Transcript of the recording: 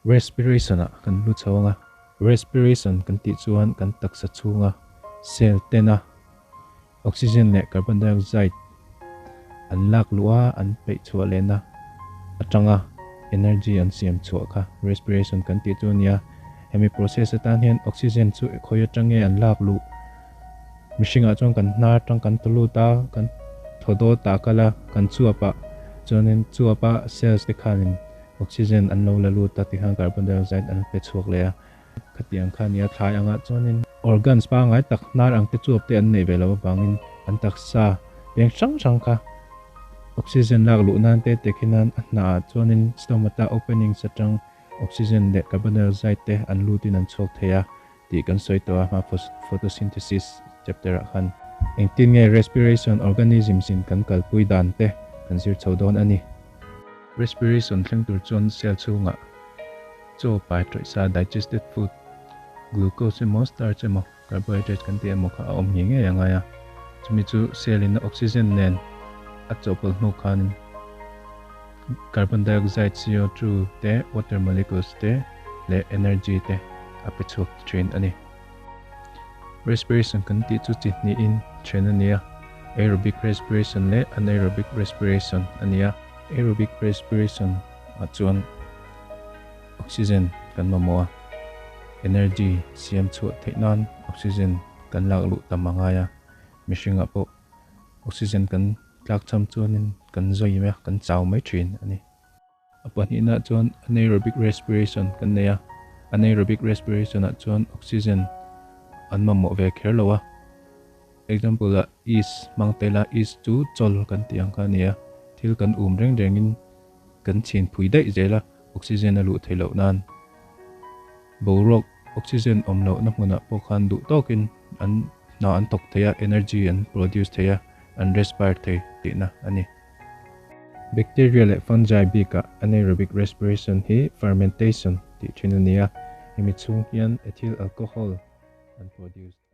Respiration ah kan lu chho anga, respiration kan tih chuan kan taksa chhunga cell tena oxygen leh carbon dioxide an lak luh a, an peih chhuah lehna atanga energy an siam chhuah kha respiration kan tih chu a nia. Hemi process atan hian oxygen chu khawi atang nge an lak luh? Mihringah chuan kan hnar atang kan thaw lut a, kan thaw dawt ah kal a, kan chuap ah chuanin chuap a cells te khanin Oxygen an lo la lut a tikhan carbon dioxide an pe chhuak leh a, khatiang kha nia thlai angah chuanin organs pangngai tak hnar ang te chuap te an neih ve loh avangin an taksa peng hrang hrang kha oxygen lak luh nan te te khi nan a hnah ah chuanin stomata openings atang oxygen leh carbon dioxide te an lutin an chhuak thei a tih kan sawi tawh a hma photosynthesis chapter ah khan. Engtin nge respiration organisms in kan kalpui dan te kan zir chho dawn a ni. Respiration thleng tur chuan cell chhungah chaw pai tawih sa, digested food, glucose emaw starch emaw carbohydrate kan tih emaw kha a awm ngei ngei a ngai a. Chumi chu cell in a oxygen nen a chawhpawlh hnu khanin carbon dioxide, CO2, te, water molecules te leh energy te a pe chhuak thin a ni. Respiration kan tih chu chi hnihin then a ni a, aerobic respiration leh anaerobic respiration a ni a. Aerobic respiration ah chuan oxygen kan mamawh a, energy siam chhuah theih nan oxygen kan lak luh tam a ngai a, mihringah pawh oxygen kan tlak cham chuanin kan zawi mai a, kan chau mai thin a ni. A pahnihna chuan anaerobic respiration kan nei a, anaerobic respiration ah chuan oxygen an mamawh ve kher lo a. Example ah yeast hmang tel a, yeast chu chawl kan tih ang kha a ni a, thil kan um reng rengin kan chhin phui daih zel a, oxygen a luh theih loh nan boruak oxygen awm lohna hmunah pawh khan duh tawkin an hna an thawk thei a, energy an produce thei a, an respire thei tihna a ni. Bacteria leh fungi bikah anaerobic respiration hi fermentation tih thin a ni a, hemi chhung hian ethyl alcohol an produce.